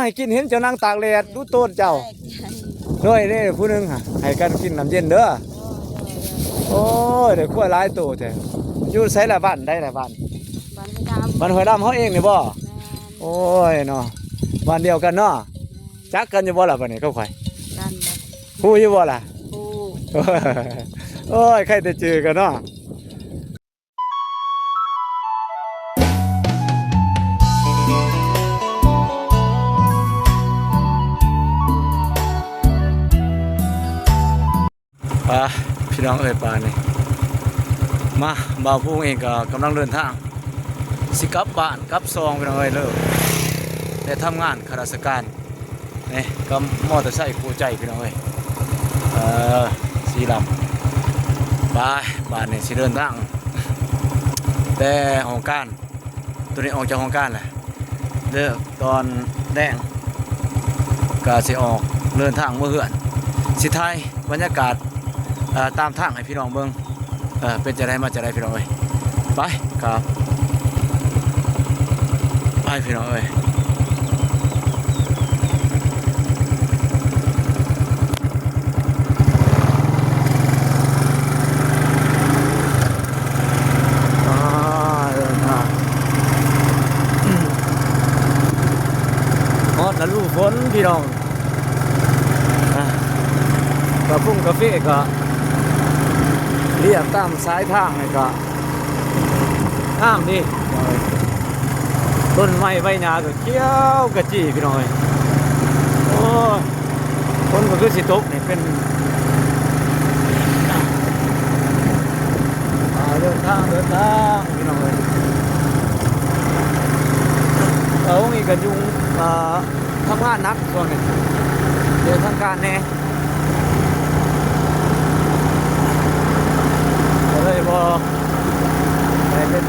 ໃຫ້ກິນ ເຫັນເຈົ້ານັ່ງຕາກແດດ ດູໂຕນເຈົ້າ. ໂດຍເດ້ ຜູ້ໜຶ່ງຫະ ໃຫ້ກັນກິນນ້ຳເຢັນເດີ. ໂອ້ຍ ໄດ້ຄວາຍຫຼາຍໂຕແທ້. ຢູ່ໃສລະ ບ້ານໃດລະ ບ້ານ? ບ້ານຫ້ວຍດຳ. ບ້ານຫ້ວຍດຳເຮົາເອງນີ້ບໍ່? ແມ່ນ. ໂອ້ຍເນາະ ບ້ານດຽວກັນເນາະ. ແມ່ນ. ຈັກກັນຢູ່ບໍ່ລະ ບາດນີ້ກັບຂ້ອຍ? ກັນແຫຼະ. ຮູ້ຢູ່ບໍ່ລະ? ຮູ້. ໂອ້ຍ ໃຄ່ແຕ່ຈື່ກັນເນາະ. ໄປພີ່ນ້ອງເອີຍ ປ່ານນີ້ມາ ບ່າວພູເອງກໍກຳລັງເດີນທາງ ຊິກັບບ້ານກັບຊ່ອງພີ່ນ້ອງເອີຍ ເລີກແຕ່ທຳງານຂ້າລາຊະການ. ນີ້ກໍມໍເຕີໄຊຄູ່ໃຈພີ່ນ້ອງເອີຍ ເອີ ສີດຳ. ໄປ ບາດນີ້ຊິເດີນທາງແຕ່ຫ້ອງການ ໂຕນີ້ອອກຈາກຫ້ອງການແຫຼະ ເລີກຕອນແລງ ກໍຊິອອກເດີນທາງເມືອເຮືອນ ຊິຖ່າຍບັນຍາກາດ ເອີ ຕາມທາງໃຫ້ພີ່ນ້ອງເບິ່ງ. ເອີ ເປັນຈັ່ງໃດມາຈັ່ງໃດພີ່ນ້ອງເອີຍ ໄປກັບ ໄປພີ່ນ້ອງເອີຍ. ອ່າ ເດີນທາງ ຮອດລະດູຝົນພີ່ນ້ອງ. ອ່າ ກາຟົງກາເຟກໍລຽບຕາມສາຍທາງນີ້ກໍງາມດີ ຕົ້ນໄມ້ໃບຫຍ້າກໍຂຽວຂະຈີພີ່ນ້ອງເອີຍ. ໂອ້ຍ ຝົນກໍຄືຊິຕົກນີ້ ເປັນ ອ່າ ເດີນທາງ ເດີນທາງພີ່ນ້ອງເອີຍ. ເອີ ນີ້ກໍຢູ່ ອ່າ ທຳງານໜັກຊ່ວງນີ້ ເດີນທາງການແດ່ ກໍເລີຍບໍ່ໄດ້ເຮັດ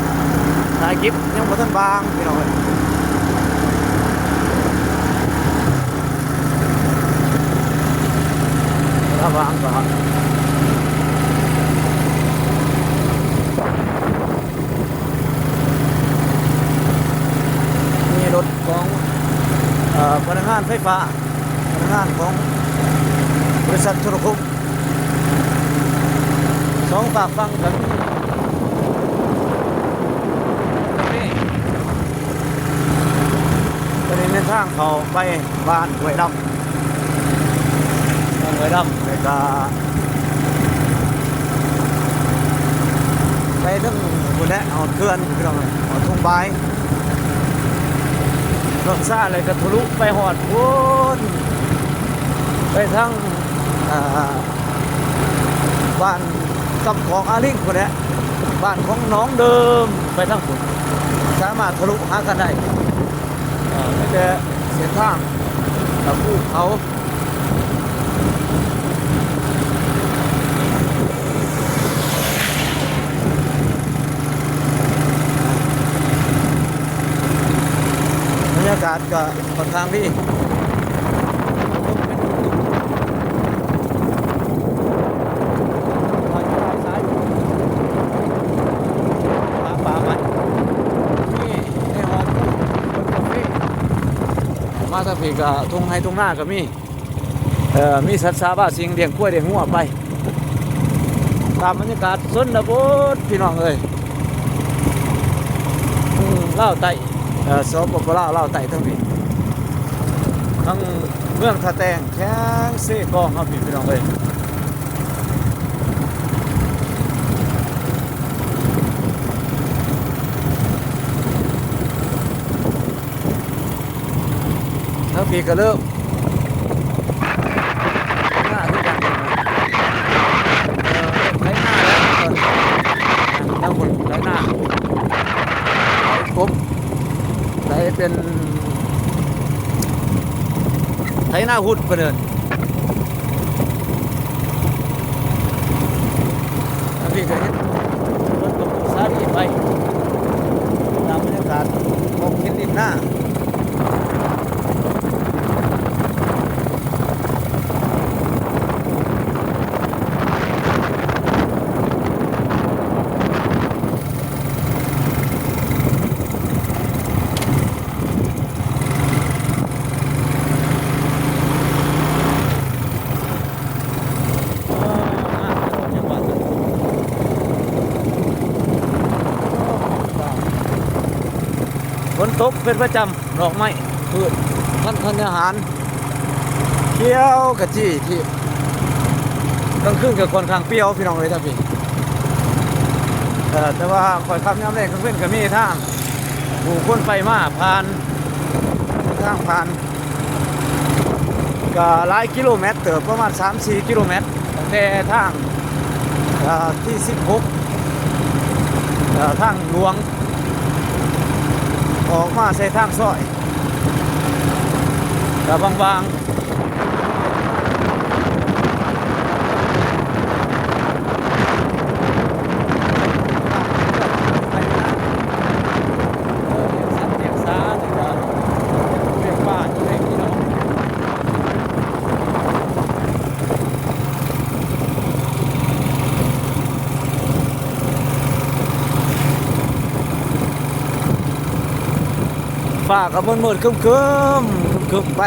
ຖ່າຍຄລິບ ຍັງບໍ່ທັນວ່າງພີ່ນ້ອງເອີຍ. ລະຫວ່າງກໍມີລົດ ຂອງ ເອີ ພະນັກງານໄຟຟ້າ ພະນັກງານຂອງບໍລິສັດໂທລະຄົມ ສອງຟາກຝັ່ງກັນ. ນີ້ ຕົວນີ້ແມ່ນທາງເຂົ້າໄປບ້ານຫ້ວຍດຳ ບ້ານຫ້ວຍດຳ ແລ້ວກະ ໄປເຖິງພຸ້ນແຫຼະ ຮອດເຂື່ອນພີ່ນ້ອງເອີຍ ຮອດທົ່ງບາຍ ເຂົ້າຊ້າແລ້ວກໍທະລຸໄປຮອດພຸ້ນ ໄປທາງ ອ່າ ບ້ານຊຳຂອງອາລິງພຸ້ນແຫຼະ ບ້ານຂອງໜອງເດີມ ໄປທາງພຸ້ນ ສາມາດທະລຸຫາກັນໄດ້. ເອີ ມີແຕ່ເສັ້ນທາງ ເອີ ພູເຂົາ ບັນຍາກາດກໍຂ້ອນຂ້າງດີ ມາທາງພີ້ກໍທົ່ງໄຮ່ທົ່ງນາກໍມີ ເອີ ມີສັດສາບາສິ່ງ ລ້ຽງຄວາຍລ້ຽງງົວໄປ ຕາມບັນຍາກາດຊົນນະບົດພີ່ນ້ອງເອີຍ ເອີ ລາວໃຕ້ ເອີ ສປປ ລາວ ລາວໃຕ້ທັງພີ້ ທັງເມືອງທ່າແຕງ ແຂວງເຊກອງເຮົາພີ້ ພີ່ນ້ອງເອີຍ. ທາງພີ້ກໍເລີ່ມ ນາຄືກັນ ເອີ ໄຖນາແລ້ວ ທາງພຸ້ນໄຖນາ ໄຖກົບ ໄຖເປັນ ໄຖນາຮຸດ ເພິ່ນເອີ້ນ. ອັນນີ້ກໍເຮັດ ເພິ່ນກໍປູກສາລີໄປ ຕາມບັນຍາກາດຂອງເຂດດິນນາ. ເ ຕົກເປັນປະຈຳ ດອກໄມ້ ພືດພັນທະນາຫານ ຂຽວຂະຈີ ທີ່ກາງຄືນກໍຄ່ອນຂ້າງປ່ຽວ ພີ່ນ້ອງເອີຍ ທາງພີ້. ເອີ ແຕ່ວ່າຄ່ອຍຄ່ຳຍາມແລງ ກາງເວັນກໍມີທາງ ຜູ້ຄົນໄປມາຜ່ານ ທາງຜ່ານ ກໍຫຼາຍກິໂລແມັດເຕີບ ປະມານສາມສີ່ກິໂລແມັດ ຕັ້ງແຕ່ທາງ ເອີ ທີສິບຫົກ ເອີ ທາງຫຼວງ ອອກມາໃສ່ທາງຊອຍ ກໍບາງໆ. ຟ້າກໍມືດໆ ຄຶ້ມໆ ຄຶ້ມໆ ໄປ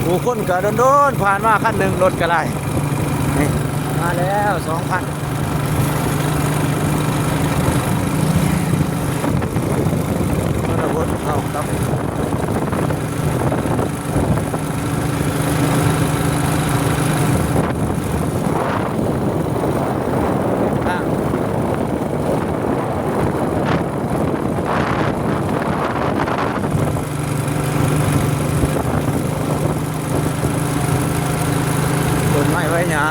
ຜູ້ຄົນກໍດົນໆ ຜ່ານມາຄັນໜຶ່ງ ລົດກໍຫຼາຍ. ນີ້ ມາແລ້ວສອງຄັນ ຊົນນະບົດເຂົ້າກັບ ຕົ້ນໄມ້ໃບຫຍ້າ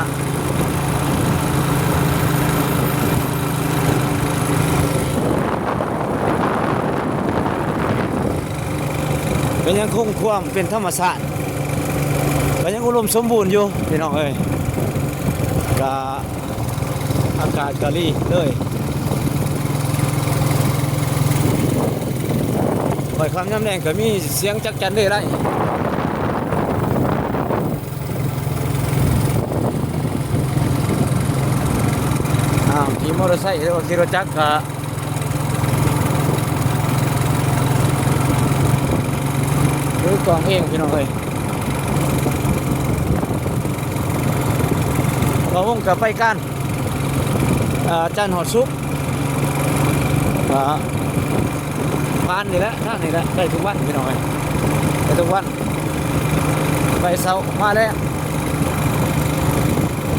ກໍຍັງຄົງຄວາມເປັນທຳມະຊາດ ກໍຍັງອຸດົມສົມບູນຢູ່ ພີ່ນ້ອງເອີຍ. ກະ ອາກາດກະດີເລີຍ ຂ້ອຍຄ່ຳຍາມແລງກະມີສຽງຈັກຈັ່ນເລໄລ. ອ້າວ ຂີ່ມໍເຕີໄຊ ຫຼືວ່າຂີ່ລົດຈັກກະ ຖືກຕ້ອງເອງ ພີ່ນ້ອງເອີຍ. ບ່າວວົງກໍໄປການ ເອີ ຈັນຮອດສຸກ ກໍຜ່ານນີ້ແຫຼະ ທາງນີ້ແຫຼະ ໄປທຸກວັນ ພີ່ນ້ອງເອີຍ ໄປທຸກວັນ ໄປເຊົ້າມາແລງ.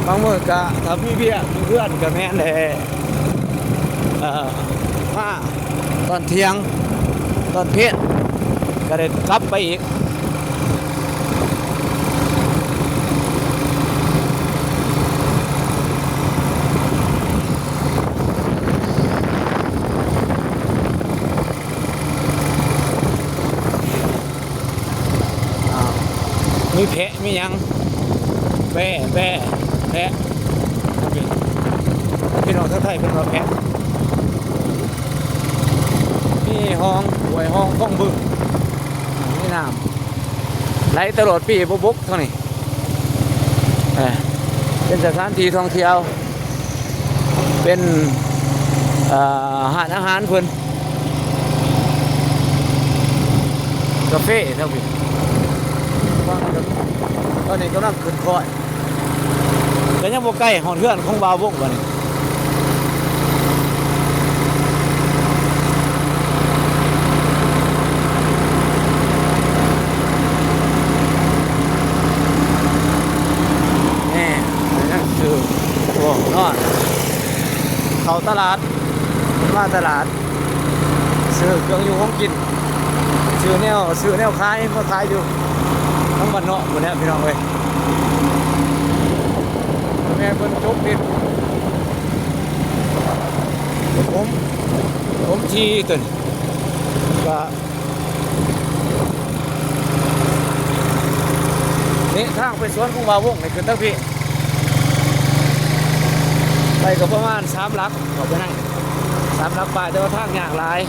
ບາງມື້ກໍຖ້າມີວຽກຢູ່ເຮືອນກໍແມ່ນແຫຼະ ເອີ ມາຕອນທ່ຽງ ຕອນເພນກໍໄດ້ກັບໄປອີກ. ອ້າວ ມີແພະມີຫຍັງ ແບ້ ແບ້ ແພະ ພີ່ນ້ອງທາງໄທເພິ່ນວ່າແພະ ມີຮ່ອງຫ້ວຍຮ່ອງຂອງບຶງ ມີນ້ຳໄຫຼຕະຫຼອດປີ ບໍ່ບົກທາງນີ້ ເອີ ເປັນສະຖານທີ່ທ່ອງທ່ຽວ ເປັນ ເອີ ຮ້ານອາຫານເພິ່ນ ກາເຟແຖວພີ້ ຕອນນີ້ກຳລັງຂຶ້ນຄ້ອຍ ກໍຍັງບໍ່ໃກ້ຮອດເຮືອນຂອງບ່າວວົງບາດນີ້. ແນ່ ຍັງຊື້ ໂອ້ ນອນ ເຂົ້າຕະຫຼາດ ມາຕະຫຼາດ ຊື້ເຄື່ອງຢູ່ຂອງກິນ ຊື້ແນວ ຊື້ແນວຂາຍ ມາຂາຍຢູ່ທາງບ້ານນອກພຸ້ນແຫຼະ ພີ່ນ້ອງເອີຍ. ແມ່ເພິ່ນຈົກດິນ ຜົມ ຜົມທີ່ຕົວນີ້ ກະ ນີ້ທາງໄປສວນຂອງບ່າວວົງນີ້ ຂຶ້ນທາງພີ້ ໄປກໍປະມານສາມຫຼັກ ເຂົ້າໄປໃນສາມຫຼັກປາຍ ແຕ່ວ່າທາງຍາກຫຼາຍ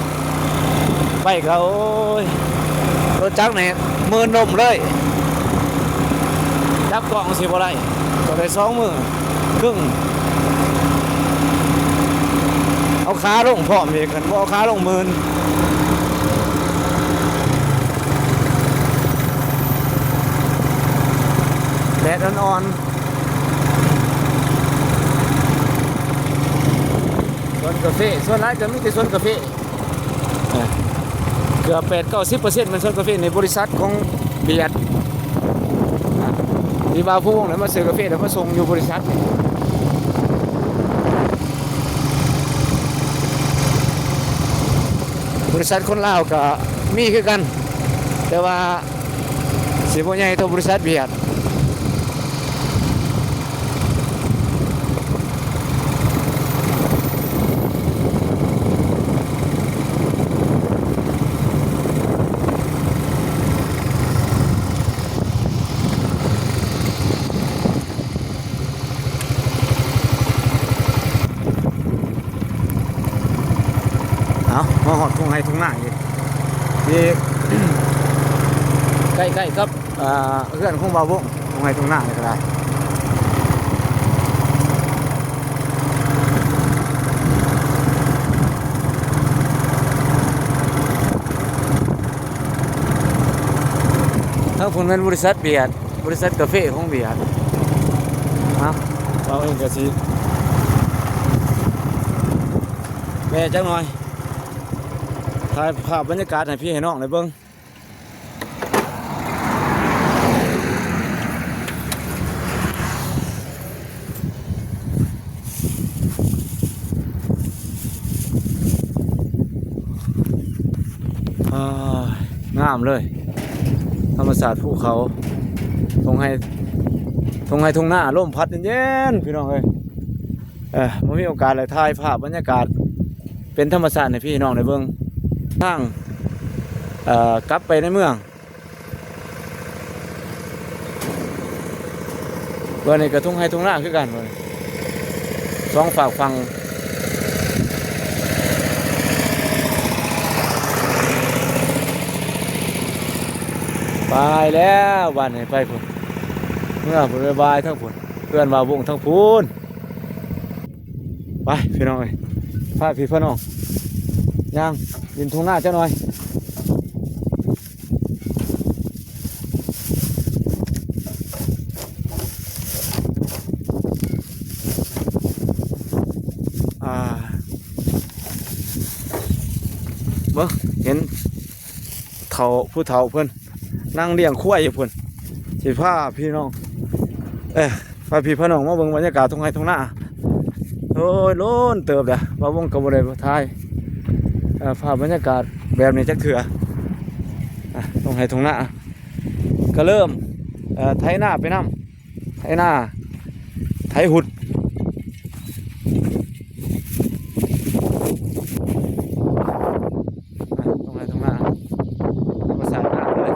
ໄປກໍ ໂອ້ຍ ລົດຈັກນີ້ມືນລົມເລີຍ ຈັບກ້ອງຊິບໍ່ໄດ້ ຕ້ອງໄດ້ສອງມື ເຄິ່ງ ເອົາຂາລົງພ້ອມອີກ ຄັນບໍ່ເອົາຂາລົງມື່ນ. ແດດອ່ອນໆ ສວນກາເຟ ສ່ວນຫຼາຍກໍມີແຕ່ສວນກາເຟ. ເກືອບແປດເກົ້າສິບເປີເຊັນ ແມ່ນສວນກາເຟໃນບໍລິສັດຂອງເບຍດ ທີ່ວ່າຜູ້ວົງໄດ້ມາຊື້ກາເຟແລ້ວມາສົ່ງຢູ່ບໍລິສັດ. ບໍລິສັດຄົນລາວກໍມີຄືກັນ ແຕ່ວ່າຊິບໍ່ໃຫຍ່ເທົ່າບໍລິສັດເບຍດ. ເອົາ ມາຮອດທົ່ງໄຮ່ທົ່ງນາອີກ ທີ່ໃກ້ໆກັບ ອ່າ ເຮືອນຂອງບ່າວວົງ ທົ່ງໄຮ່ທົ່ງນານີ້ກໍໄດ້. ທາງພຸ້ນແມ່ນບໍລິສັດເບຍດ ບໍລິສັດກາເຟຂອງເບຍດ. ເອົາ ເຮົາເອງກໍຊິແວ່ຈັກໜ່ອຍ ຖ່າຍພາບບັນຍາກາດໃຫ້ພີ່ໃຫ້ນ້ອງໄດ້ເບິ່ງ. ອ່າ ງາມເລີຍ ທຳມະຊາດພູເຂົາ ທົ່ງໄຮ່ ທົ່ງໄຮ່ທົ່ງນາ ລົມພັດເຢັນໆ ພີ່ນ້ອງເອີຍ. ເອີ ບໍ່ມີໂອກາດໄດ້ຖ່າຍພາບບັນຍາກາດເປັນທຳມະຊາດໃຫ້ພີ່ນ້ອງໄດ້ເບິ່ງ ທາງ ເອີ ກັບໄປໃນເມືອງ. ເບິ່ງນີ້ກໍທົ່ງໄຮ່ທົ່ງນາຄືກັນເບິ່ງ ສອງຟາກຝັ່ງ. ໄປແລ້ວບາດນີ້ ໄປພຸ້ນ ເມືອພຸ້ນ ບາຍບາຍທາງພຸ້ນ ເຮືອນບ່າວວົງທາງພຸ້ນ. ໄປພີ່ນ້ອງເອີຍ ພາພີ່ພານ້ອງຍ່າງຫຼິ້ນທົ່ງນາຈັກໜ່ອຍ. ອ່າ ເບິ່ງ ເຫັນເຖົ້າ ຜູ້ເຖົ້າເພິ່ນ ນັ່ງລ້ຽງຄວາຍຢູ່ພຸ້ນ ຊິພາພີ່ນ້ອງ ເອີ ພາພີ່ພານ້ອງມາເບິ່ງບັນຍາກາດທົ່ງໄຮ່ທົ່ງນາ. ໂອ້ຍ ໂລນເຕີບແລ້ວ ບ່າວວົງກໍບໍ່ໄດ້ຖ່າຍ ເອີ ພາບບັນຍາກາດແບບນີ້ຈັກເທື່ອ. ອ່າ ທົ່ງໄຮ່ທົ່ງນາ ກໍເລີ່ມ ເອີ ໄຖນາໄປນຳ ໄຖນາ ໄຖຫຸດ ອ່ະ ທົ່ງໄຮ່ທົ່ງນາ ທຳມະຊາດງາມເລີຍ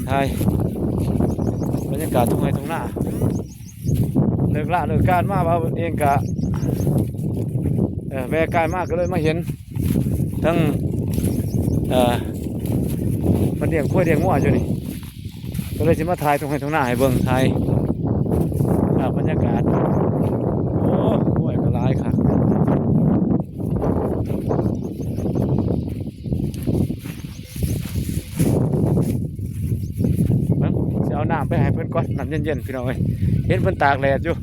ຖ່າຍບັນຍາກາດທົ່ງໄຮ່ທົ່ງນາ. ເລີກລາເລີກການມາ ບ່າວເອງກະ ເອີ ແວ່ກາຍມາ ກໍເລີຍມາເຫັນທັງ ເອີ ເພິ່ນລ້ຽງຄວາຍລ້ຽງງົວຢູ່ນີ້ ກໍເລີຍຊິມາຖ່າຍທົ່ງໄຮ່ທົ່ງນາໃຫ້ເບິ່ງ ຖ່າຍ ອ່າ ບັນຍາກາດ. ໂອ້ ຄວາຍກໍຫຼາຍຄັກ. ເບິ່ງ ຊິເອົານ້ຳໄປໃຫ້ເພິ່ນກ່ອນ ນ້ຳເຢັນໆ ພີ່ນ້ອງເອີຍ ເຫັນເພິ່ນຕາກແດດຢູ່.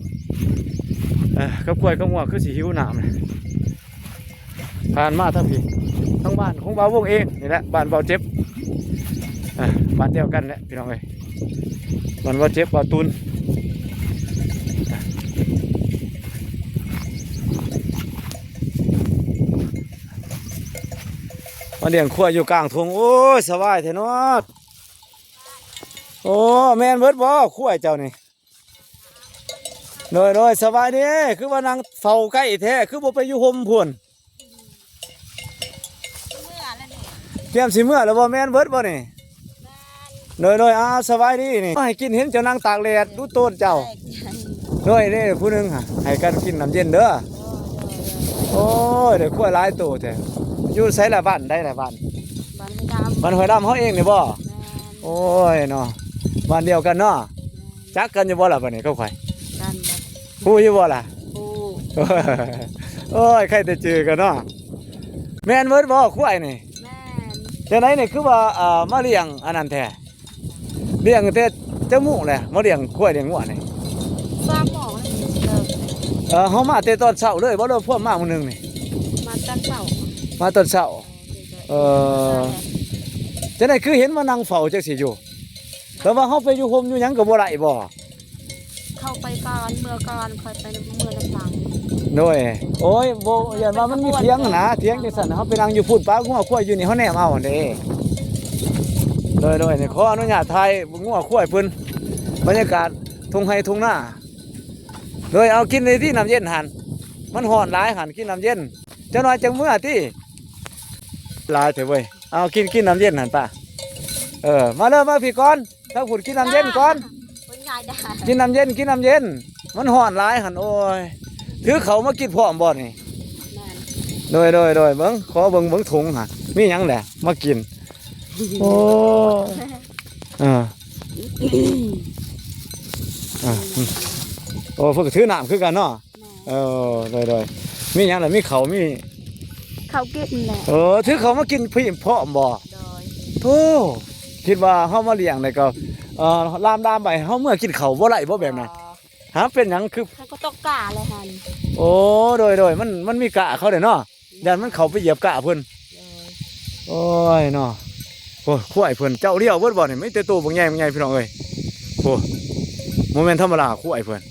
ເອີ ກັບຄວາຍກັບງົວຄືຊິຫິວນ້ຳ ຜ່ານມາທາງພີ້ ທາງບ້ານຂອງບ່າວວົງເອງນີ້ແຫຼະ ບ້ານບ່າວເຈັບ ເອີ ບ້ານດຽວກັນແຫຼະ ພີ່ນ້ອງເອີຍ ບ້ານບ່າວເຈັບ ບ່າວຕຸນ. ມາລ້ຽງຄວາຍຢູ່ກາງທົ່ງ ໂອ້ຍ ສະບາຍແທ້ເນາະ. ໂອ້ ແມ່ນເບິດບໍ່ຄວາຍເຈົ້ານີ້? ໂດຍ ໂດຍ ສະບາຍດີ ຄືວ່ານັ່ງເຝົ້າໃກ້ແທ້ ຄືບໍ່ໄປຢູ່ຮົ່ມພຸ້ນ? ເມືອແລ້ວນີ້ ກຽມຊິເມືອແລ້ວບໍ່? ແມ່ນເບິດບໍ່ນີ້? ແມ່ນ ໂດຍ ໂດຍ ອ້າວ ສະບາຍດີນີ້ ໃຫ້ກິນ ເຫັນເຈົ້ານັ່ງຕາກແດດ ດູໂຕນເຈົ້າ. ໂດຍ ເດ້ ຜູ້ໜຶ່ງຫະ ໃຫ້ກັນກິນນ້ຳເຢັນເດີ. ໂອ້ຍ ໄດ້ຄວາຍຫຼາຍໂຕແທ້ ຢູ່ໃສລະ? ບ້ານໃດລະ? ບ້ານ ບ້ານຫ້ວຍດຳ ບ້ານຫ້ວຍດຳເຮົາເອງນີ້ບໍ່? ແມ່ນ ໂອ້ຍເນາະ ບ້ານດຽວກັນເນາະ. ແມ່ນ ຈັກກັນຢູ່ບໍ່ລະບາດນີ້ກັບຂ້ອຍ? ກັນ ຮູ້ຢູ່ບໍ່ລະ? ຮູ້ ໂອ້ຍ ໃຄ່ແຕ່ຈື່ກັນເນາະ. ແມ່ນເບິດບໍ່ຄວາຍນີ້? ແມ່ນ ຈັ່ງໃດນີ້ຄືວ່າ ອ່າ ມາລ້ຽງອັນນັ້ນແທ້? ລ້ຽງແຕ່ຈັກມື້ແຫຼະ ມາລ້ຽງຄວາຍລ້ຽງງົວນີ້? ສາມມື້ແລ້ວ ເລີກ ເອີ ເຮົາມາແຕ່ຕອນເຊົ້າເລີຍບໍ່ ຫຼືພວມມາມື້ໜຶ່ງນີ້? ມາຕອນເຊົ້າ. ມາຕອນເຊົ້າ. ເອີ ຈັ່ງໃດຄືເຫັນມານັ່ງເຝົ້າຈັ່ງຊີ້ຢູ່? ແຕ່ວ່າເຮົາໄປຢູ່ຮົ່ມຢູ່ຫຍັງກໍບໍ່ໄດ້ບໍ່? ເຂົ້າໄປກ່ອນ ເມືອກ່ອນ ຄ່ອຍໄປເມືອນຳຫຼັງ. ໂດຍ ໂອ້ຍ ບໍ່ ຢ້ານວ່າມັນມີຖຽງຫັ້ນນະ ຖຽງຈັ່ງຊັ້ນ ເຮົາໄປນັ່ງຢູ່ພຸ້ນ ປາງົວຄວາຍຢູ່ນີ້ ເຮົາແນມເອົາຫັ້ນເດ້. ໂດຍໆ ນີ້ຂໍອະນຸຍາດຖ່າຍງົວຄວາຍເພິ່ນ ບັນຍາກາດທົ່ງໄຮ່ທົ່ງນາ. ໂດຍ ເອົາກິນໄດ້ຕິ ນ້ຳເຢັນຫັ້ນ ມັນຮ້ອນຫຼາຍຫັ້ນ ກິນນ້ຳເຢັນ ຈັກໜ່ອຍຈັ່ງເມືອຕິ. ຫຼາຍແທ້ເວີຍ ເອົາ ກິນ ກິນນ້ຳເຢັນຫັ້ນປະ. ເອີ ມາເດີ ມາພີ້ກ່ອນ ທາງພຸ້ນ ກິນນ້ຳເຢັນກ່ອນ. ເພິ່ນງ່າຍດາຍ ກິນນ້ຳເຢັນ ກິນນ້ຳເຢັນ ມັນຮ້ອນຫຼາຍຫັ້ນ. ໂອ້ຍ ຖືເຂົ້າມາກິນພ້ອມບໍ່ນີ້? ແມ່ນ. ໂດຍໆໆ ເບິ່ງ ຂໍເບິ່ງ ເບິ່ງຖົງຫັ້ນ ມີຫຍັງແຫຼະມາກິນ. ໂອ້ ເອີ ເອີ ໂອ້ ເພິ່ນກໍຖືນ້ຳຄືກັນເນາະ. ແມ່ນ. ເອີ ໂດຍໆ ມີຫຍັງລະ? ມີເຂົ້າ ມີເຂົ້າກິນແຫຼະ. ເອີ ຖືເຂົ້າມາກິນພີ້ພ້ອມບໍ່? ໂດຍ. ໂອ້ ຄິດວ່າເຮົາມາລ້ຽງແລ້ວກໍ ເອີ ລາມໆໄປ ເຮົາເມືອກິນເຂົ້າບໍ່ໄດ້ບໍ່ແບບນັ້ນ? ຫາ ເປັນຫຍັງຄື ເຂົາກໍຕ້ອງກະແຫຼະຫັ້ນ. ໂອ້ ໂດຍໆ ມັນ ມັນມີກະເຂົາເດ້ເນາະ. ຢ້ານມັນເຂົ້າໄປຢຽບກະເພິ່ນ. ໂດຍ. ໂອ້ຍເນາະ ໂອ້ ຄວາຍເພິ່ນເຈົ້າດຽວເບິດບໍ່ນີ້? ມີແຕ່ໂຕບັກໃຫຍ່ ບັກໃຫຍ່ ພີ່ນ້ອງເອີຍ. ໂອ້ ບໍ່ແມ່ນທຳມະດາຄວາຍເພິ່ນ.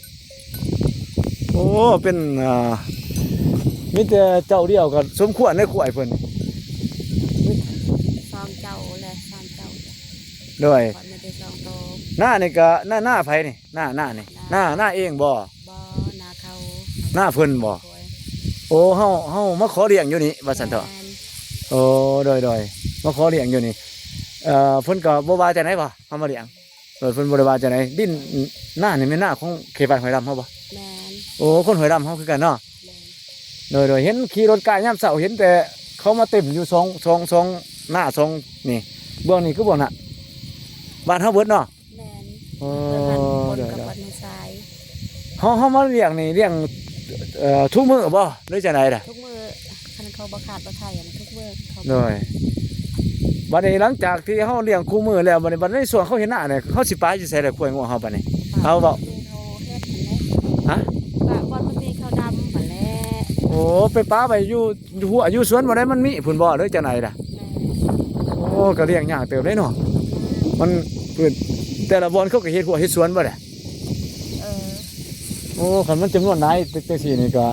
ໂອ້ ເປັນ ອ່າ ມີແຕ່ເຈົ້າດຽວກໍສົມຄວນເດ້ຄວາຍເພິ່ນ. ສອງເຈົ້າແລະ ສາມເຈົ້າ. ໂດຍ. ຂ້ອຍມີແຕ່ສອງໂຕ. ນານີ້ກໍ ນາ ນາໃຜນີ້? ນາ ນານີ້ ນາ ນາເອງບໍ່? ບໍ່ ນາເຂົາ. ນາເພິ່ນບໍ່? ໂດຍ. ໂອ້ ເຮົາ ເຮົາມາຂໍລ້ຽງຢູ່ນີ້ວ່າຊັ້ນເຖາະ. ແມ່ນ. ໂອ້ ໂດຍໆ ມາຂໍລ້ຽງຢູ່ນີ້. ເອີ ເພິ່ນກໍບໍ່ວ່າຈັ່ງໃດບໍ່ ເຮົາມາລ້ຽງ? ໂດຍ ເພິ່ນບໍ່ໄດ້ວ່າຈັ່ງໃດ. ດິນ ນານີ້ແມ່ນນາຂອງເຂດບ້ານຫ້ວຍດຳເຮົາບໍ່? ແມ່ນ. ໂອ້ ຄົນຫ້ວຍດຳເຮົາຄືກັນເນາະ. ແມ່ນ. ໂດຍໆ ເຫັນຂີ່ລົດກາຍາມເຊົ້າ ເຫັນແຕ່ເຂົາມາເຕັມຢູ່ສອງ ສອງ ສອງ ນາສອງນີ້. ເບື້ອງນີ້ຄືບໍ່ນະ ບ້ານເຮົາເບິດເນາະ. ແມ່ນ. ໂອ້ ເບິ່ງຫັ້ນ ໂດຍໆ ຄົນກັບວັດໃນຊາຍ. ເຮົາ ເຮົາມາລ້ຽງນີ້ ລ້ຽງ ເອີ ທຸກມື້ບໍ່ ຫຼືຈັ່ງໃດລະ? ທຸກມື້ ຄັນເຂົາບໍ່ຂາດບໍ່ໄຄຫັ້ນ ທຸກມື້ເຂົາ. ໂດຍ. ບັດນີ້ຫຼັງຈາກທີ່ເຮົາລ້ຽງຄູ່ມື້ແລ້ວ ບັດນີ້ ບັດໃນຊ່ວງເຂົາເຮັດນານີ້ ເຮົາຊິປະຢູ່ໃສລະຄວາຍງົວເຮົາບັດນີ້? ເຮົາເວົ້າ ເຂົາເຮັດຫັ້ນແຫຼະ. ຮະ? ປະບ່ອນມັນມີເຂົາດຳຫັ້ນແຫຼະ. ໂອ້ ໄປປະໄວ້ຢູ່ ຢູ່ຮົ້ວຢູ່ສວນບໍ່ໄດ້ ມັນມີພຸ້ນບໍ່ ຫຼືຈັ່ງໃດລະ? ແມ່ນ. ໂອ້ ກໍລ້ຽງຍາກເຕີບເດ້ເນາະ. ມັນ ແຕ່ລະບ່ອນເຂົາກໍເຮັດຮົ້ວເຮັດສວນບໍ່ໄດ້. ເອີ. ໂອ້ ຄັນມັນຈຳນວນຫຼາຍ ຈັ່ງ ຈັ່ງຊີ້ນີ້ກໍ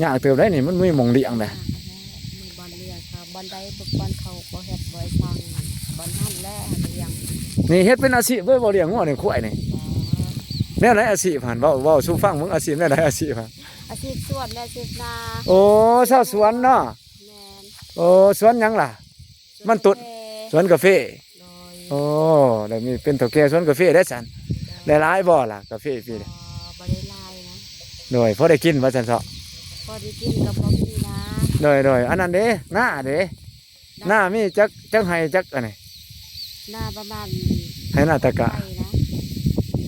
ຍາກເຕີບໄດ໋ນີ້ ມັນມີໝ່ອງລ້ຽງໄດ໋. ມີບ່ອນລ້ຽງ ບ່ອນໃດ ບ່ອນເຂົາບໍ່ເຮັດບໍ່ໃຫ້ສ້າງ ບ່ອນນັ້ນແຫຼະ ເຮົາກໍລ້ຽງ. ນີ້ເຮັດເປັນອາຊີບເລີຍບໍ່ ລ້ຽງງົວລ້ຽງຄວາຍນີ້? ບໍ່. ແນວໃດອາຊີບຫັ້ນ? ເວົ້າ ເວົ້າສູ່ຟັງເບິ່ງ ອາຊີບແນວໃດ ອາຊີບຫັ້ນ? ອາຊີບສວນແຫຼະ ອາຊີບນາ. ໂອ້ ຊາວສວນເນາະ. ແມ່ນ. ໂອ້ ສວນຫຍັງລະ? ມັນຕົ້ນ ສວນກາເຟ. ໂດຍ. ໂອ້ ໄດ້ມີເປັນເຖົ້າແກ່ສວນກາເຟໄດ້ຊັ້ນ. ໂດຍ. ໄດ້ຫຼາຍບໍ່ລະກາເຟປີນີ້? ບໍ່ ບໍ່ໄດ້ຫຼາຍນະ. ໂດຍ ພໍໄດ້ກິນວ່າຊັ້ນເຖາະ. ພໍໄດ້ກິນກໍພໍມີນະ. ໂດຍໆ ອັນນັ້ນເດ ນາເດ ນາ ນາມີຈັກ ຈັກໄຮ່ຈັກອັນນີ້? ນາປະມານ ໄຮ່ນາຕະກະ ໄຮ່ນະ.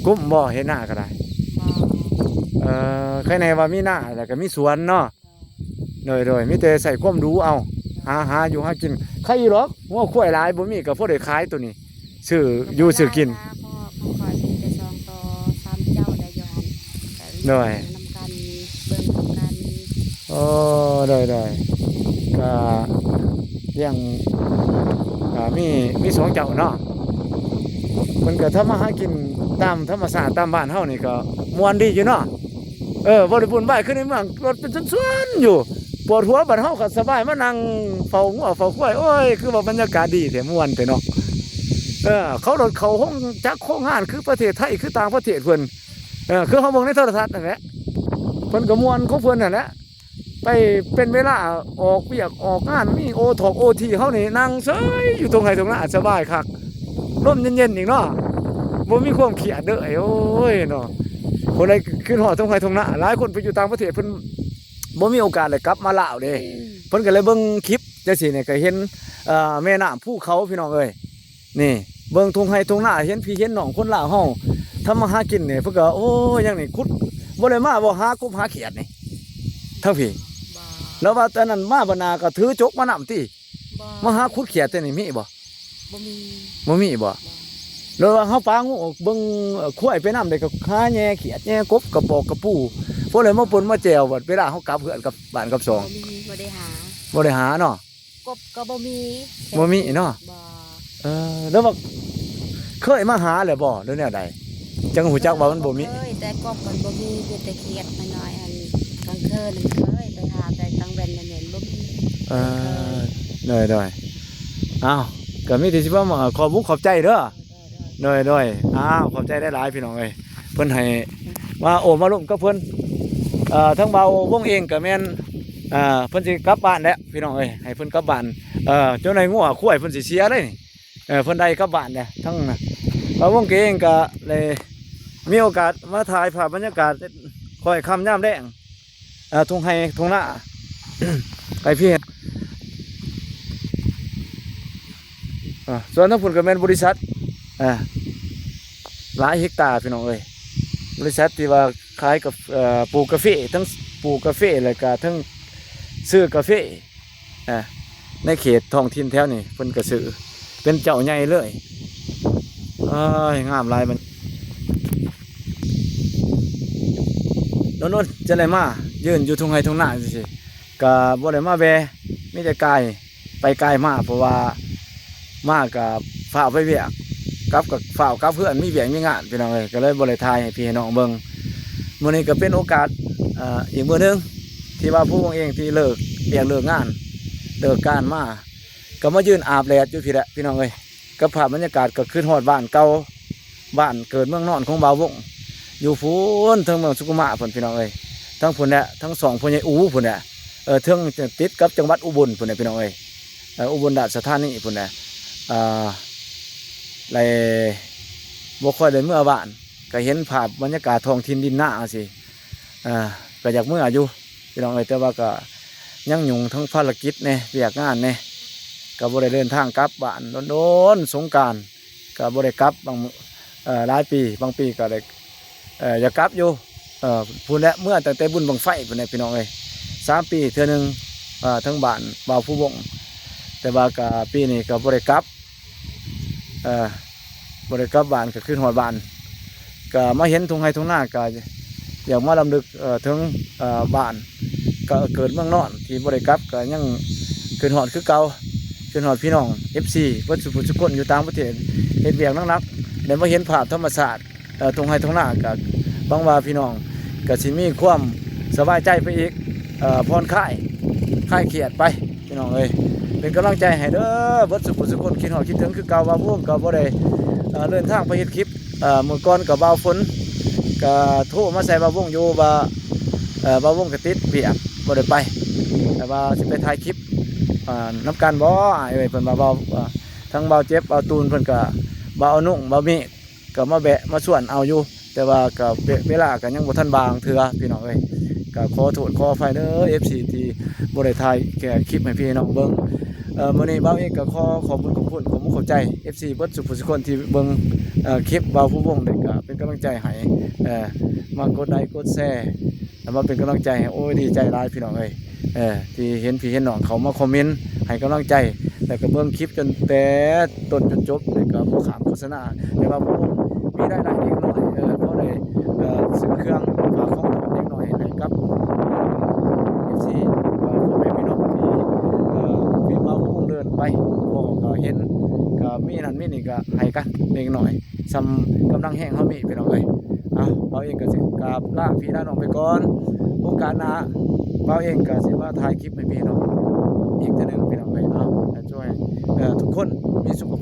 ກຸ້ມບໍ່ ເຮັດນາກໍໄດ້? ບໍ່. ເອີ ໃຄແນ່ວ່າມີນາແລ້ວກໍມີສວນເນາະ. ໂດຍ ໂດຍ ມີແຕ່ໃຊ້ຄວາມດູເອົາ ຫາ ຫາຢູ່ຫາກິນ. ໃຄຢູ່ດອກ ງົວຄວາຍຫຼາຍ ບໍ່ມີກໍພໍໄດ້ຂາຍໂຕນີ້ ຊື້ຢູ່ຊື້ກິນ. ກໍບໍ່ຫຼາຍນະ ເພາະ ເພາະຂ້ອຍມີແຕ່ສອງໂຕ ສາມເຈົ້າແຫຼະຢູ່ຫັ້ນ. ໂດຍ. ນຳກັນ ເບິ່ງນຳກັນ. ໂອ້ ໂດຍ ໂດຍ ກໍລ້ຽງ ກໍມີ ມີສອງເຈົ້າເນາະ. ເພິ່ນກໍທຳມາຫາກິນຕາມທຳມະຊາດ ຕາມບ້ານເຮົານີ້ກໍມ່ວນດີຢູ່ເນາະ. ເອີ ບໍ່ໄດ້ວຸ້ນວາຍຄືໃນເມືອງ ລົດເປັນສວນໆຢູ່ ປວດຫົວ. ບ້ານເຮົາກໍສະບາຍ ມານັ່ງເຝົ້າງົວເຝົ້າຄວາຍ. ໂອ້ຍ ຄືວ່າບັນຍາກາດດີແທ້ ມ່ວນແທ້ເນາະ. ເອີ ເຂົາລົດເຂົ້າໂຮງຈັກໂຮງງານ ຄືປະເທດໄທ ຄືຕ່າງປະເທດເພິ່ນ. ເອີ ຄືເຮົາເບິ່ງໃນໂທລະທັດນັ້ນແຫຼະ ເພິ່ນກໍມ່ວນຂອງເພິ່ນນັ້ນແຫຼະ. ໄປເປັນເວລາອອກວຽກອອກງານ ມີໂອທອບໂອທີ ເຮົານີ້ນັ່ງເຊີຍຢູ່ທົ່ງໄຮ່ທົ່ງນາ ສະບາຍຄັກ ລົມເຢັນໆອີກເນາະ ບໍ່ມີຄວາມຄຽດເດີ. ໂອ້ຍເນາະ ຜູ້ໃດຄິດຮອດທົ່ງໄຮ່ທົ່ງນາ ຫຼາຍຄົນໄປຢູ່ຕ່າງປະເທດ ເພິ່ນບໍ່ມີໂອກາດໄດ້ກັບມາລາວເດ້. ເພິ່ນກໍເລີຍເບິ່ງຄລິບຈັ່ງຊີ້ນີ້ ກໍເຫັນ ເອີ ແມ່ນ້ຳພູເຂົາ ພີ່ນ້ອງເອີຍ. ນີ້ ເບິ່ງທົ່ງໄຮ່ທົ່ງນາ ເຫັນພີ່ເຫັນນ້ອງຄົນລາວເຮົາທຳມາຫາກິນນີ້ ເພິ່ນກໍ ໂອ້ຍ ຫຍັງນີ້ ຂຸດ ບໍ່ໄດ້ມາບໍ່ ຫາກົບຫາຂຽດນີ້ ທັງພີ້. ແລ້ວວ່າຕອນນັ້ນມາບັດໜ້າກໍຖືຈົກມານຳຕິ ມາຫາຂຸດຂຽດແຕ່ນີ້ມີບໍ່? ບໍ່ມີ ບໍ່ມີບໍ່? ແລ້ວວ່າເຮົາປາງູເບິ່ງ ເອີ ຄວາຍໄປນຳ ແລ້ວກໍຫາແຍ່ຂຽດແຍ່ກົບ ກະປອກກະປູ ຜູ້ໃດມາປົ່ນມາແຈ່ວ ບັດເວລາເຮົາກັບເຮືອນກັບບ້ານກັບຊ່ອງ ບໍ່ມີ ບໍ່ໄດ້ຫາ ບໍ່ໄດ້ຫາເນາະ ກົບກໍບໍ່ມີ ບໍ່ມີເນາະ ບໍ່ ເອີ ແລ້ວວ່າເຄີຍມາຫາແລ້ວບໍ່ ຫຼືແນວໃດ ຈັ່ງຮູ້ຈັກວ່າມັນບໍ່ມີ ເຄີຍ ແຕ່ກົບມັນບໍ່ມີ ມີແຕ່ຂຽດນ້ອຍໆ ອັນກາງຄືນເຄີຍໄປຫາ ແຕ່ກາງເວັນນັ້ນແມ່ນບໍ່ມີ ເອີ ເຄີຍ ໂດຍໆ ອ້າວ ກໍມີແຕ່ຊິມາ ເອີ ຂອບມຸກຂອບໃຈເດີ ໂດຍໆ ໂດຍໆ ອ້າວ ຂອບໃຈຫຼາຍໆ ພີ່ນ້ອງເອີຍ ເພິ່ນໃຫ້ມາໂອ້ມາລົມກັບເພິ່ນ ເອີ ທາງບ່າວວົງເອງກໍແມ່ນ ເອີ ເພິ່ນຊິກັບບ້ານແລ້ວ ພີ່ນ້ອງເອີຍ ໃຫ້ເພິ່ນກັບບ້ານ ເອີ ເຈົ້ານາຍງົວຄວາຍເພິ່ນຊິເສຍເດ້ນີ້ ເອີ ເພິ່ນໄດ້ກັບບ້ານແລ້ວ ທັງບ່າວວົງເອງກໍໄດ້ມີໂອກາດມາຖ່າຍພາບບັນຍາກາດຄ້ອຍຄ່ຳຍາມແລງ ເອີ ທົ່ງໄຮ່ທົ່ງນາ ໃກ້ເພຍ ອ່າ ສ່ວນທາງພຸ້ນກໍແມ່ນບໍລິສັດ ອ່າ ຫຼາຍເຮັກຕາພີ່ນ້ອງເອີຍ ບໍລິສັດທີ່ວ່າຂາຍກາ ເອີ ປູກກາເຟ ທັງປູກກາເຟ ແລ້ວກະທັງຊື້ກາເຟ ອ່າ ໃນເຂດທ້ອງຖິ່ນແຖວນີ້ ເພິ່ນກໍຊື້ເປັນເຈົ້າໃຫຍ່ເລີຍ ເອີຍ ງາມຫຼາຍ ມັນ ດົນໆ ຈະໄດ້ມາຢືນຢູ່ທົ່ງໄຮ່ທົ່ງນາຈັ່ງຊີ້ ກະບໍ່ໄດ້ມາແວ່ ມີແຕ່ກາຍໄປກາຍມາ ເພາະວ່າມາກະຟ້າວໄປວຽກ ກັບກະຟ້າວກັບເຮືອນ ມີວຽກມີງານ ພີ່ນ້ອງເອີຍ ກໍເລີຍບໍ່ໄດ້ຖ່າຍໃຫ້ພີ່ໃຫ້ນ້ອງເບິ່ງ. ມື້ນີ້ກໍເປັນໂອກາດ ເອີ ອີກມື້ໜຶ່ງ ທີ່ວ່າຜູ້ວົງເອງທີ່ເລີກວຽກເລີກງານ ເລີກການມາ ກໍມາຢືນອາບແດດຢູ່ພີ້ແຫຼະ ພີ່ນ້ອງເອີຍ. ກັບພາບບັນຍາກາດກໍຄິດຮອດບ້ານເກົ່າ ບ້ານເກີດເມືອງນອນຂອງບ່າວວົງ ຢູ່ພຸ້ນເທິງເມືອງສຸຂຸມະພຸ້ນ ພີ່ນ້ອງເອີຍ ທັງພຸ້ນແຫຼະ ທັງຊ່ອງພໍ່ໃຫຍ່ອູພຸ້ນແຫຼະ ເອີ ເທິງຕິດກັບຈັງຫວັດອຸບົນພຸ້ນແຫຼະ ພີ່ນ້ອງເອີຍ ເອີ ອຸບົນລາຊະທານີພຸ້ນແຫຼະ ເອີ ແລະ ບໍ່ຄ່ອຍໄດ້ເມືອບ້ານ ກໍເຫັນພາບບັນຍາກາດທ້ອງຖິ່ນດິນນາຈັ່ງຊີ້ ເອີ ກໍຢາກເມືອຢູ່ ພີ່ນ້ອງເອີຍ ແຕ່ວ່າກໍຍັງຫຍຸ້ງທັງພາລະກິດແດ່ ວຽກງານແດ່ ກໍບໍ່ໄດ້ເດີນທາງກັບບ້ານ ດົນໆ ສົງການກໍບໍ່ໄດ້ກັບ ບາງມື້ ເອີ ຫຼາຍປີ ບາງປີກໍໄດ້ ເອີ ຢາກກັບຢູ່ ເອີ ພຸ້ນແຫຼະ ເມືອຕັ້ງແຕ່ບຸນບັ້ງໄຟພຸ້ນແຫຼະ ພີ່ນ້ອງເອີຍ ສາມປີເທື່ອໜຶ່ງ ເອີ ທາງບ້ານບ່າວພູວົງ ແຕ່ວ່າກໍປີນີ້ກໍບໍ່ໄດ້ກັບ ເອີ ບໍ່ໄດ້ກັບບ້ານ ກໍຄິດຮອດບ້ານ ກໍມາເຫັນທົ່ງໄຮ່ທົ່ງນາ ກໍຢາກມາລຳລຶກ ເອີ ເຖິງ ເອີ ບ້ານ ກໍເກີດເມືອງນອນ ທີ່ບໍ່ໄດ້ກັບ ກໍຍັງຄິດຮອດຄືເກົ່າ ຄິດຮອດພີ່ນ້ອງ ເອັຟຊີ ເບິດສູ່ຜູ້ສູ່ຄົນຢູ່ຕ່າງປະເທດ ເຮັດວຽກໜັກໆ ໄດ້ມາເຫັນພາບທຳມະຊາດ ເອີ ທົ່ງໄຮ່ທົ່ງນາ ກໍຫວັງວ່າພີ່ນ້ອງກໍຊິມີຄວາມສະບາຍໃຈໄປອີກ ເອີ ຜ່ອນຄາຍ ຄາຍຄຽດໄປ ພີ່ນ້ອງເອີຍ ເປັນກຳລັງໃຈໃຫ້ເດີ ເບິດສູ່ຜູ້ສູ່ຄົນ ຄິດຮອດຄິດເຖິງຄືເກົ່າ ບ່າວວົງກໍບໍ່ໄດ້ ເອີ ເດີນທາງໄປເຮັດຄລິບ ເອີ ມື້ກ່ອນກໍບ່າວຝົນກໍໂທມາໃສ່ບ່າວວົງຢູ່ວ່າ ເອີ ບ່າວວົງກໍຕິດວຽກບໍ່ໄດ້ໄປ ແຕ່ວ່າຊິໄປຖ່າຍຄລິບ ເອີ ນຳກັນບໍ່ອ້າຍເອີຍ ເພິ່ນວ່າ ບ່າວ ເອີ ທັງບ່າວເຈັບ ບ່າວຕູນ ເພິ່ນກໍ ບ່າວອະນຸ ບ່າວເມກ ກໍມາແວະມາຊວນເອົາຢູ່ ແຕ່ວ່າກໍເວ ເວລາກໍຍັງບໍ່ທັນວ່າງເທື່ອ ພີ່ນ້ອງເອີຍ ກໍຂໍໂທດຂໍອະໄພເດີ ເອັຟຊີ ທີ່ບໍ່ໄດ້ຖ່າຍແກ່ຄລິບໃຫ້ພີ່ໃຫ້ນ້ອງເບິ່ງ ເອີ ມື້ນີ້ບ່າວເອງກໍຂໍຂອບບຸນຂອບຄຸນ ຂອບມຸກຂອບໃຈ ເອັຟຊີ ເບິດສູ່ຜູ້ສູ່ຄົນທີ່ເບິ່ງ ເອີ ຄລິບບ່າວພູວົງ ແລ້ວກໍເປັນກຳລັງໃຈໃຫ້ ເອີ ມາກົດໄລກົດແຊ ແລ້ວມາເປັນກຳລັງໃຈໃຫ້ ໂອ້ຍ ດີໃຈຫຼາຍ ພີ່ນ້ອງເອີຍ ເອີ ທີ່ເຫັນພີ່ເຫັນນ້ອງເຂົ້າມາຄອມເມັນໃຫ້ກຳລັງໃຈ ແລ້ວກໍເບິ່ງຄລິບຈົນແຕ່ຕົ້ນຈົນຈົບ ແລ້ວກໍບໍ່ຂ້າມໂຄສະນາ ແຕ່ວ່າມີລາຍໄດ້ເລັກນ້ອຍ ເອີ ພໍໄດ້ ເອີ ຊື້ເຄື່ອງຝາກຂອງຂວັນເລັກນ້ອຍໃຫ້ກັບ ເອີ ເອັຟຊີ ເອີ ພໍ່ແມ່ພີ່ນ້ອງທີ່ ເອີ ທີ່ມາວງເດີນໄປ ກໍ ກໍເຫັນ ກໍມີນັ້ນມີນີ້ ກໍໃຫ້ກັນເລັກນ້ອຍ ສ່ຳກຳລັງແຮງເຮົາມີ ພີ່ນ້ອງເອີຍ. ເອົາ ບ່າວເອງກໍຊິກາບລາພີ່ລານ້ອງໄປກ່ອນ ໂອກາດໜ້າບ່າວເອງກໍຊິມາຖ່າຍຄລິບໃຫ້ພີ່ນ້ອງອີກເທື່ອໜຶ່ງ ພີ່ນ້ອງເອີຍ. ເອົາ ໃຫ້ຊ່ວຍ ເອີ ທຸກຄົນມີສຸຂະ